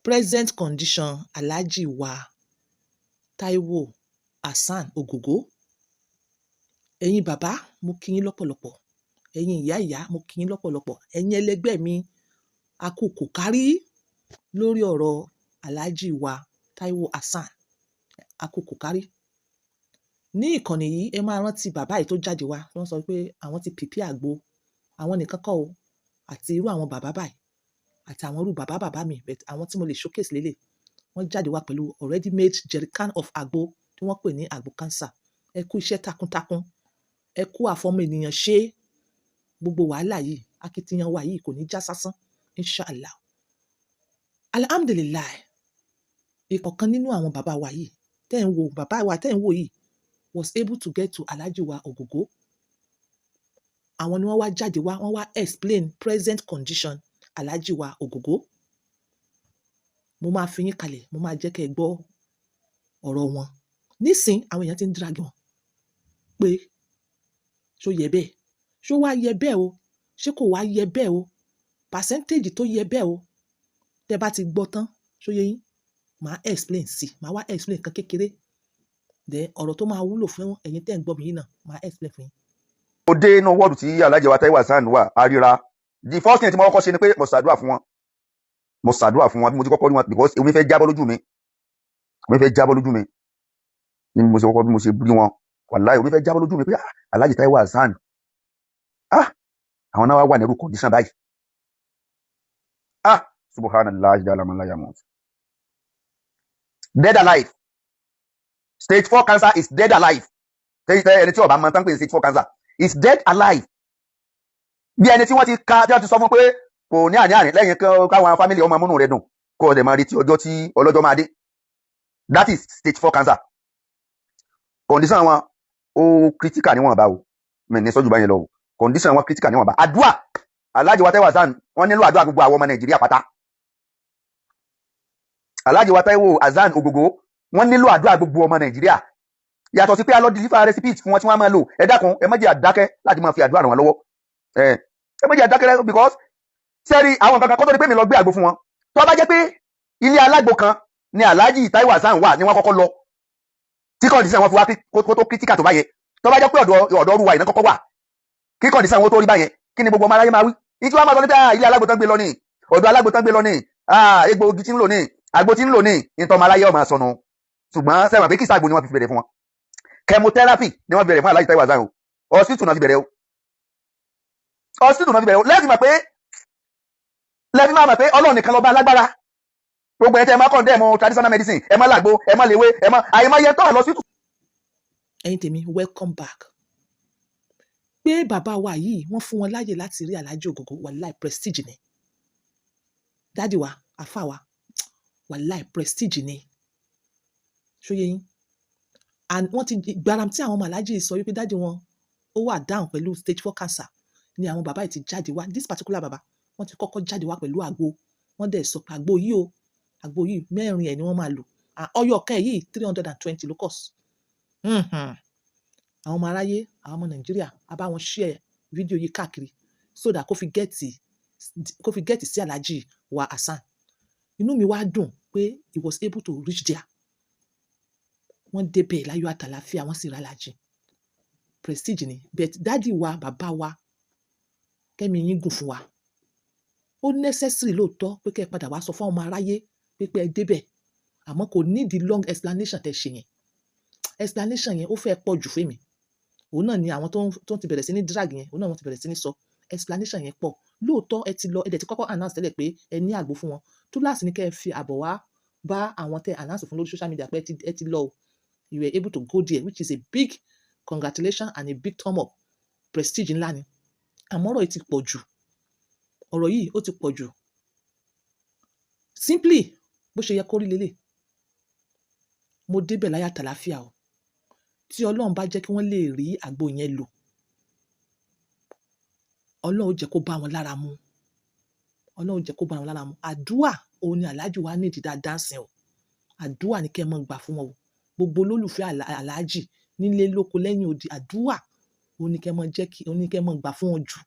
Present condition Alhaji wa Taiwo Hassan Ogogo. Ẹ̀yin bàbá, mo kí yín lọ́pọ̀lọpọ̀. Ẹ̀yin ìyá ìyá, mo kí yín lọ́pọ̀lọpọ̀. Ẹ̀yin ẹlẹgbẹ́ mi, a kú kò kárí lórí ọ̀rọ̀ Alhaji wa Taiwo Hassan. A kú kò kárí. Ní ìkànnì yìí, ẹ máa rántí bàbá yìí tó jáde wá, wọ́n sọ pé àwọn ti prepare àgbo, àwọn nìkan kọ́ o, àti irú àwọn bàbá báyìí, àti àwọn irú bàbá bàbá mi, but àwọn tí mo lè showcase lélẹ̀. Wọ́n jáde wá pẹ̀lú already made jerrycan of àgbo tí wọ́n pè ní àgbo cancer. Ẹ kú iṣẹ́ takuntakun, ẹ kú àfọmọ ènìyàn ṣe. Gbogbo wàhálà yìí, akitiyan wa yìí kò ní já sásán, inshallah. Alhamdulillah, ìkọ̀kan nínú àwọn bàbá wa yìí tẹ́ ń wo, bàbá wa tẹ́ ń wò yìí was able to get to Alhaji wa Ogogo. Àwọn ni wọ́n wá jáde wá, wọ́n wá explain present condition Alhaji wa Ogogo. Mo máa fi yín kalẹ̀, mo máa jẹ́ kẹ́ ẹ gbọ́ ọ̀rọ̀ wọn. Nísìn, àwọn èèyàn ti ń drag wọn pé ṣó yẹ bẹ́ẹ̀, ṣó wá yẹ bẹ́ẹ̀ o, ṣé kò wá yẹ bẹ́ẹ̀ o, percentage tó yẹ bẹ́ẹ̀ o. Tẹ́ bá ti gbọ́ tán, ṣó yẹ yín, màá explain sí, màá wá explain nǹkan kékeré. Then ọ̀rọ̀ tó máa wúlò fún ẹ̀yin tẹ́ ń gbọ́ mi yìí náà, màá explain fún yín. Mo dé inú wọ́ọ̀dù tí Alhaji wa Taiwo Hassan wà, àríra. The first thing tí mo kọ́kọ́ ṣe ni pé mo ṣàdúrà fún wọn. Mo ṣàdúrà fún wọn bí mo ti kọ́kọ́ rí wọn, because omi fẹ́ jábọ́ lójú mi, omi fẹ́ jábọ́ lójú mi ní mo ṣe kọ́kọ́ bí mo ṣe rí wọn. Wàláhì, omi fẹ́ jábọ́ lójú mi pé, ah, Alhaji Taiwo Hassan, ah, àwọn náà wá wà ní irú condition báyìí. Ah, subhanallah, jala yamut. Dead alive. Stage 4 cancer is dead alive. Ẹni tí ó bá mọ̀ tán pé stage 4 cancer is dead alive, bí ẹni tí wọ́n ti ka, tí wọ́n ti sọ fún pé kò ní àní àní lẹ́yìn káwọn family ọmọ múnú rẹ̀ dùn, kó o dẹ̀ máa retí ọjọ́ tí ọlọ́jọ́ máa dé. That is stage 4 cancer. Condition wọn ó critical níwọ̀nba o. Mi ní sọ́jú báyẹn lọ o. Condition wọn critical níwọ̀nba. Àdúrà, Alhaji wa Taiwo Hassan, wọ́n nílò àdúrà gbogbo àwọn ọmọ Nàìjíríà pátá. Alhaji wa Taiwo Hassan Ogogo, wọ́n nílò àdúrà gbogbo ọmọ Nàìjíríà. Yàtọ̀ sí pé a lọ deliver recipes fún wọn tí wọ́n máa lò, ẹ dákun, ẹ má jẹ́ àdákẹ́ láti máa fi àdúrà ràn wọ́n lọ́wọ́. Ẹ má jẹ́ àdákẹ́, because sẹ́rí àwọn kankan kó tó di pé mi lọ gbé àgbo fún wọn, tó bá jẹ́ pé ilé alágbo kan ni Alhaji Taiwo Hassan wà ní wọ́n kọ́kọ́ lọ tí condition wọn fi wá kó tó critical tó bá yẹ, tó bá jẹ́ pé ọ̀dọ̀ ọ̀rùwà ìná kọ́kọ́ wà kí condition wọn tó rí báyẹn, kí ni gbogbo ọmọ aráyé máa wí? Ní tí wọ́n máa sọ ní pé ilé alágbo tán gbé lọ ní, ọ̀dọ̀ alágbo tán gbé lọ ní, egbòogi tí ń lò ní, àgbo tí ń lò ní, nítorí ọmọ aráyé ọmọ sọnù. Ṣùgbọ́n sẹ́wọ̀n pé kí sàgbo ni wọ́n fi bẹ̀rẹ̀ fún wọn? Chemotherapy ni wọ́n fi bẹ̀rẹ̀ fún Alhaji Taiwo Hassan o. Hospital náà fi bẹ̀rẹ̀ o, hospital náà fi bẹ̀rẹ̀ o. Lẹ́ẹ̀fì máa mọ̀ pé Ọlọ́run nìkan lọ́ba alágbára. Gbogbo ẹ̀ tẹ́ ẹ máa condemn traditional medicine, ẹ má làgbo, ẹ má léwé, ẹ má àyèmáyé tó wà lọ́sítù. Ẹ̀yin tèmi, welcome back. Pé bàbá wa yìí, wọ́n fún wọn láàyè láti rí Alhaji Ogogo, wàláì, prestige ni. Daddy wa, àfà wa, wàláì, prestige ni. Ṣó yé yín? And wọ́n ti gbára tí àwọn ọmọ Alhaji sọ wípé daddy wọn ó wà down pẹ̀lú stage 4 cancer ni àwọn bàbá yìí ti jáde wá. This particular bàbá, wọ́n ti kọ́kọ́ jáde wá pẹ̀lú àgbo. Wọ́n dẹ̀ sọ pé àgbo yìí o, àgbo yìí, mẹ́rin ẹ̀ ni wọ́n máa lò. Ọyọ ọ̀kan yìí, 320 ló cost. Àwọn ọmọ aráyé, àwọn ọmọ Nàìjíríà, a bá wọn share fídíò yìí káàkiri so that kó fi get sí Alhaji wa Hassan. Inú mi wá dùn pé he was able to reach there. Wọ́n débẹ̀ láyọ̀ àtàlàáfíà, wọ́n sì rí Alhaji. Prestige ni. But daddy wa, bàbá wa, kẹ́mi yín gùn fún wa. Ó necessary lóòótọ́ pé kẹ́ ẹ padà wá sọ fún ọmọ aráyé pé ẹ débẹ̀, àmọ́ kò need the long explanation tẹ́ ṣe yẹn. Explanation yẹn, ó fẹ́ pọ̀ jù fún mi. Òun náà ni àwọn tó ń ti bẹ̀rẹ̀ sí ní drag yẹn, òun náà wọ́n ti bẹ̀rẹ̀ sí ní sọ explanation yẹn pọ̀. Lóòótọ́, ẹ ti lọ, ẹ dẹ̀ ti kọ́kọ́ announce tẹ́lẹ̀ pé ẹ ní àgbo fún wọn. Túláàsì ní kẹ́ ẹ fi àbọ̀ wá bá àwọn tẹ́ announce fún lórí social media pé ẹ ti lọ o. You were able to go there, which is a big congratulation and a big thumb up. Prestige ńlá ni. Àmọ́ ọ̀rọ̀ yìí ti pọ̀ jù. Ọ̀rọ̀ yìí, ó ti pọ̀ jù. Simply, bó ṣe yẹ kó rí lélẹ̀, mo débẹ̀ láyọ̀ àtàlàáfíà o. Tí Ọlọ́run bá jẹ́ kí wọ́n lè rí àgbo yẹn lò, Ọlọ́run ó jẹ́ kó bá wọn lára mu. Ọlọ́run ó jẹ́ kó bá wọn lára mu. Àdúà òun ni Alhaji wa need dáadáa sìn o. Àdúà ni kẹ́ ẹ mọ́ gbà fún wọn o. Gbogbo olólùfẹ́ Alhaji nílé lóko lẹ́yìn odi, àdúà òun ni kẹ́ ẹ mọ́ jẹ́ kí òun ni kẹ́ ẹ mọ́ gbà fún wọn jù.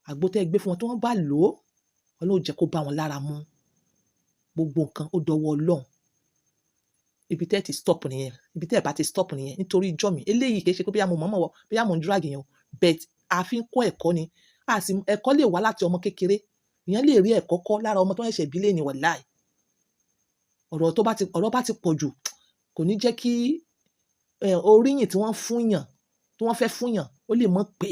Àgbo tẹ́ ẹ gbé fún wọn, tí wọ́n bá lò ó, Ọlọ́run ó jẹ́ kó bá wọn lára mu. Gbogbo nǹkan ó dọwọ́ Ọlọ́run. Ibi tẹ́ ẹ ti stop nìyẹn. Ibi tẹ́ ẹ bá ti stop nìyẹn. Nítorí ijọ́ mi, eléyìí kì í ṣe pé bóyá mo mọ̀ọ́mọ̀ wọ, bóyá mo ń drag yẹn o, but a fi ń kọ́ ẹ̀kọ́ ni. A sì ẹ̀kọ́ lè wá láti ọmọ kékeré. Ìyẹn lè rí ẹ̀kọ́ kọ́ lára ọmọ tó ń ṣẹ̀ṣẹ̀ bí léni, wàláì. Ọ̀rọ̀ bá ti pọ̀ jù, kò ní jẹ́ kí oríyìn tí wọ́n fún yàn, tí wọ́n fẹ́ fún yàn, ó lè mọ̀ pé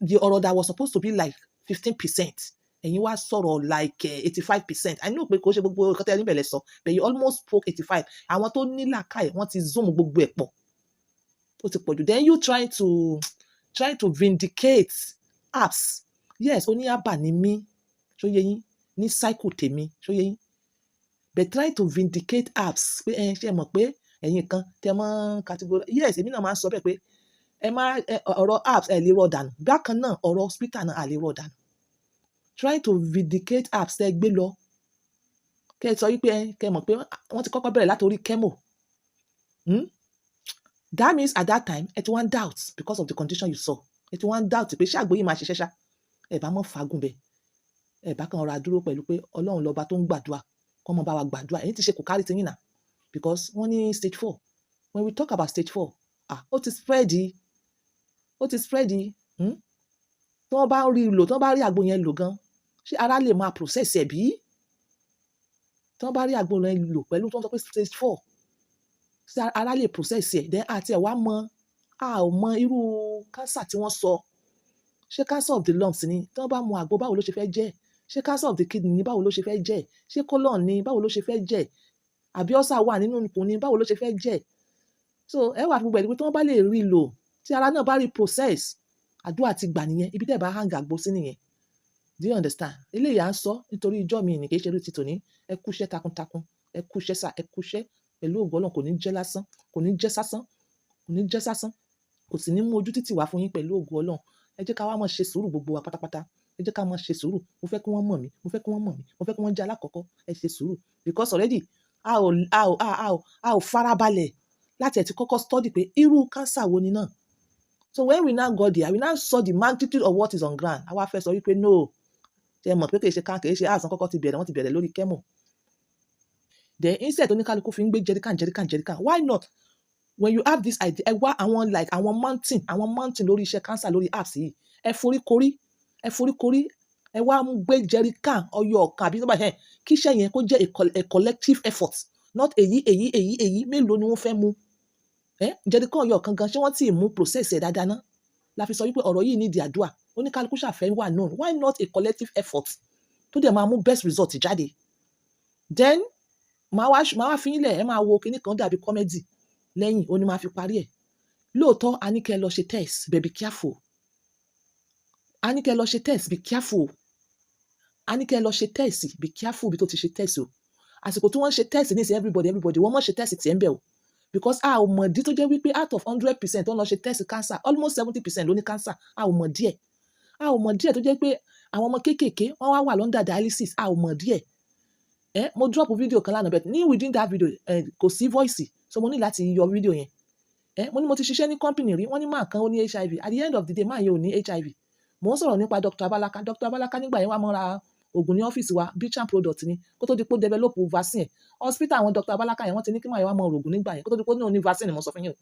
the ọ̀rọ̀ that was supposed to be like 15%, ẹ̀yin wá sọ̀rọ̀ like 85%. I know pé kò ṣe gbogbo nǹkan tẹ́ ẹ níbẹ̀ lẹ sọ, but you almost spoke 85. Àwọn tó ní làákàyè, wọ́n ti zoom gbogbo ẹ̀ pọ̀. Ó ti pọ̀ jù. Then you trying to vindicate herbs. Yes, oní herbal ni mí, ṣó yé yín? Ní cycle tèmi, ṣó yé yín? But try to vindicate herbs pé ẹ ṣe mọ̀ pé ẹ̀yin kan tẹ mọ́ category. Yes, èmi náà máa ń sọ bẹ́ẹ̀ pé ẹ má ọ̀rọ̀ herbs, ẹ lè rọ̀ dànù. Bákan náà, ọ̀rọ̀ hospital náà, à lè rọ̀ dànù. Try to vindicate herbs tẹ́ gbé lọ. Kẹ́ ẹ sọ wípé ẹ kẹ́ ẹ mọ̀ pé wọ́n ti kọ́kọ́ bẹ̀rẹ̀ láti orí chemo. That means at that time ẹ ti wá ń doubt because of the condition you saw. Ẹ ti wá ń doubt pé ṣé àgbo yìí máa ṣiṣẹ́ ṣá. Ẹ bá mọ́ fagùn bẹ́ẹ̀. Ẹ bá kan rọra dúró pẹ̀lú pé Ọlọ́run lọba tó ń gbàdúrà, kó mọ bá wa gbàdúrà. Ẹ̀yin ti ṣe kò kárí ti yín náà, because wọ́n ní stage 4. When we talk about stage 4, ah, ó ti spread, ó ti spread. Tí wọ́n bá rí lò, tí wọ́n bá rí àgbo yẹn lò gan, ṣé ara lè máa process ẹ̀ bí? Tí wọ́n bá rí àgbo yẹn lò pẹ̀lú tí wọ́n sọ pé stage 4, ṣé ara lè process ẹ̀? Then àti ẹ̀ wá mọ̀, a ò mọ irú cancer tí wọ́n sọ. Ṣé cancer of the lungs ni? Tí wọ́n bá mu àgbo, báwo ló ṣe fẹ́ jẹ́? Ṣé cancer of the kidney ni? Báwo ló ṣe fẹ́ jẹ́? Ṣé colon ni? Báwo ló ṣe fẹ́ jẹ́? Àbí ulcer wà nínú ikùn ni? Báwo ló ṣe fẹ́ jẹ́? So ẹ wà fún gbogbo ẹ̀ pé tí wọ́n bá lè rí lò, tí ara náà bá rí process, àdúrà ti gbà nìyẹn. Ibi tẹ́ ẹ bá hang àgbo sí nìyẹn. Do you understand? Eléyìí à ń sọ nítorí ijọ́ mi ní, kì í ṣe irú ti tòní. Ẹ kú iṣẹ́ takuntakun, ẹ kú iṣẹ́ sà, ẹ kú iṣẹ́. Pẹ̀lú ògo Ọlọ́run, kò ní jẹ́ lásán, kò ní jẹ́ sásán, kò ní jẹ́ sásán, kò sì ní mú ojú títì wá fún yín pẹ̀lú ògo Ọlọ́run. Ẹ jẹ́ ká wá máa ṣe sùúrù, gbogbo wa pátápátá. Ẹ jẹ́ ká máa ṣe sùúrù. Mo fẹ́ kí wọ́n mọ̀ mí, mo fẹ́ kí wọ́n mọ̀ mí, mo fẹ́ kí wọ́n jẹ́ alákọ̀ọ́kọ́. Ẹ ṣe sùúrù because already a ò farabalẹ̀ láti ẹ̀ ti kọ́kọ́ study pé irú cancer wo ni náà. So when we now got there, we now saw the magnitude of what is on ground. A wá fẹ́ sọ wípé no, ṣe mọ̀ pé kì í ṣe kì í ṣe àìsàn kọ́kọ́ ti bẹ̀rẹ̀, wọ́n ti bẹ̀rẹ̀ lórí chemo. Then instead, oníkálukú fi ń gbé jerrycan, jerrycan, jerrycan. Why not, when you have this idea, ẹ wá àwọn like àwọn mountain lórí iṣẹ́ cancer, lórí herbs yìí. Ẹ foríkorí, ẹ foríkorí, ẹ wá ń gbé jerrycan ọyọ ọ̀kan àbí tó bá yẹn, kí iṣẹ́ yẹn kó jẹ́ a collective effort, not èyí, èyí, èyí, èyí. Mélòó ni wọ́n fẹ́ mú ẹ? Jerrycan ọyọ kan gan, ṣé wọ́n ti mú process ẹ̀ dáadáa ná? La fi sọ wípé ọ̀rọ̀ yìí nídìí àdúrà. Oníkálukú ṣàfẹ́ wà known. Why not a collective effort tó dẹ̀ máa mú best result jáde? Then màá wá fi yín lẹ̀, ẹ máa wo kinní kan dàbí comedy lẹ́yìn, ó ní máa fi parí ẹ̀. Lóòótọ́, a ní kẹ́ ẹ lọ ṣe test, but be careful. A ní kẹ́ ẹ lọ ṣe test, be careful. A ní kẹ́ ẹ lọ ṣe test, be careful bí tó ti ṣe test o. Àsìkò tí wọ́n ń ṣe test ní ìsìn, everybody, everybody, wọ́n mọ̀ ṣe test tiẹ̀ ń bẹ̀ o, because a ò mọ̀ dí tó jẹ́ wípé out of 100% tó ń lọ ṣe test cancer, almost 70% ló ní cancer. A ò mọ̀ díẹ̀, a ò mọ̀ díẹ̀ tó jẹ́ pé àwọn ọmọ kéékèèké wọ́n wá wà under dialysis. A ò mọ̀ díẹ̀. Ẹ mo drop video kan lánàá, but ní within that video, ẹ kò sí voice, so mo ní láti yọ video yẹn. Ẹ mo ní mo ti ṣiṣẹ́ ní company rí, wọ́n ní máa kan ó ní HIV. At the end of the day, máa yẹn ò ní HIV. Mo ń sọ̀rọ̀ nípa Dr. Abalaka. Dr. Abalaka nígbà yẹn wá mọ́ra oògùn ní ọ́fíìsì wa, Bicham product ni, kó tó di pé ó develop vaccine. Hospital àwọn Dr. Abalaka yẹn, wọ́n ti ní kí máa yẹn wá mọ oògùn nígbà yẹn, kó tó di pé ó ní òní vaccine ni mo sọ fún yín o.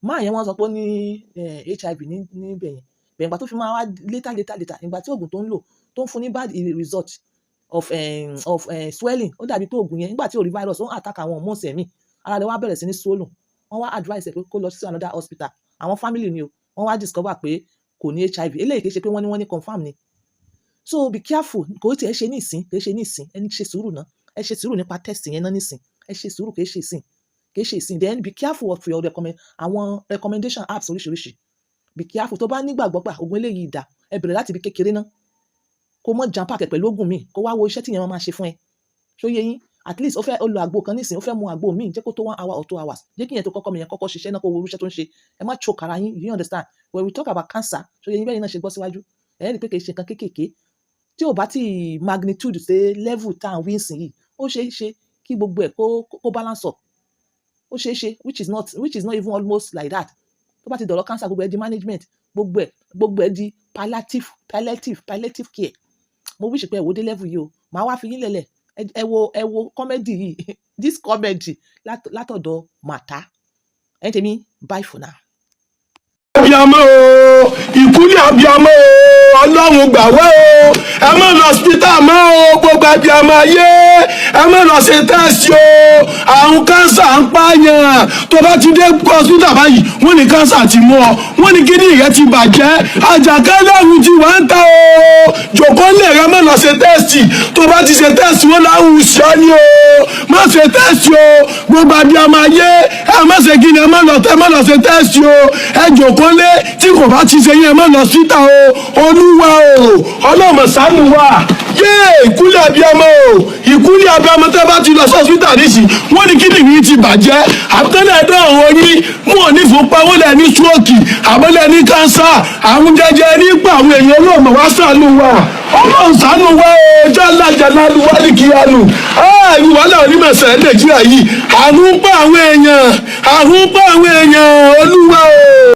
Máa yẹn, wọ́n sọ pé ó ní HIV ní níbẹ̀ yẹn bẹ̀rẹ̀. Ìgbà tó fi máa wá later, later, later, ìgbà tí oògùn tó ń lò tó ń fún ní bad result of swelling, ó dàbí pé oògùn yẹn, nígbà tí ò rí virus, ó ń attack àwọn hormones ẹ̀mí ara rẹ̀, wá bẹ̀rẹ̀ sí ní swollen. Wọ́n wá advice ẹ̀ pé kó lọ sí another hospital. Àwọn family ni o. Wọ́n wá discover pé kò ní HIV. Eléyìí kì í ṣe pé wọ́n ní confirm ni. So be careful. Kò tí ẹ ṣe ní ìsín, kì í ṣe ní ìsín. Ẹ ní ṣe sùúrù náà, ẹ ṣe sùúrù nípa test yẹn náà nísìn. Ẹ ṣe sùúrù, kì í ṣe ìsìn, kì í ṣe ìsìn. Then be careful of your recommend, àwọn recommendation herbs oríṣiríṣi. Be careful. Tó bá nígbàgbọ́ pé ògùn eléyìí dà, ẹ bẹ̀rẹ̀ láti ibi kékeré náà, kó mọ́ jam pack pẹ̀lú ògùn míì, kó wá wo iṣẹ́ tí yẹn máa ṣe fún ẹ. Ṣó yé yín? At least ó fẹ́ ó lo àgbo kan nísìn, ó fẹ́ mu àgbo míì, jẹ́ kó tó 1 hour or 2 hours, jẹ́ kí yẹn tó kọ́kọ́ mi yẹn kọ́kọ́ ṣiṣẹ́ náà, kó wo irú iṣẹ́ tó ń ṣe. Ẹ má choke ara yín. You understand? When we talk about cancer, ṣó yé yín? Bẹ́ẹ̀ náà ṣe gbọ́ síwájú, ẹ rí i pé kì í ṣe nǹkan kéékèèké. Tí ò bá tí magnitude ṣe level tá à ń wí ìsìn yìí, ó ṣeé ṣe kí gbogbo ẹ̀ kó balance up. Ó ṣeé ṣe, which is not even almost like that. Tó bá ti dọ̀rọ̀ cancer, gbogbo ẹ̀ di management, gbogbo ẹ̀ di palliative, palliative, palliative care. Mo wish pé ẹ wò dé level yìí o. Màá wá fi yín lẹ̀lẹ̀. Ẹ wo comedy yìí, this comedy látọ̀dọ̀ Màtá. Ẹ̀yin tèmi, bye for now. Abiyamọ o, ìkúlẹ̀ abiyamọ o, Ọlọ́run gbà wá o. Ẹ má lọ hospital mọ́ o. Gbogbo abiyamọ ayé, ẹ má lọ ṣe test o. Àrùn cancer ń pààyàn. Tó bá ti dé hospital báyìí, wọ́n ní cancer ti mú ọ, wọ́n ní kíní rẹ ti bàjẹ́. Àjàkálẹ̀ àrùn ti wà ń ta o. Jòkó lè rẹ, má lọ ṣe test. Tó bá ti ṣe test, wọ́n láwùn ṣọ́ ni o. Má ṣe test o. Gbogbo abiyamọ ayé, ẹ má ṣe kíni, ẹ má lọ ṣe test o. Ẹ jòkó lé. Tí kò bá ti ṣe yín, ẹ má lọ síta o. Olúwa o, Ọlọ́mọ ṣàánú wa. Yéè, ìkúlẹ̀ abiyamọ o, ìkúlẹ̀ abiyamọ. Tẹ́ bá ti lọ sí hospital nísì, wọ́n ní kíndìnrín ti bàjẹ́, àbúkẹ́lẹ̀ ẹ̀dọ́ ọ̀rọ̀ yín mú ọ̀ ní fúnpá, wọ́n lẹ̀ ní stroke, àbọ̀lẹ̀ ní cancer, àrùn jẹjẹrẹ nípa àwọn èèyàn. Ọlọ́mọ wá ṣàánú wa, Ọlọ́run ṣàánú wa o. Jálá jálá wálé kíánu ìlú wàhálà onímọ̀ọ́sẹ̀ Nàìjíríà yìí. Àrùn ń pa àwọn èèyàn, àrùn ń pa àwọn.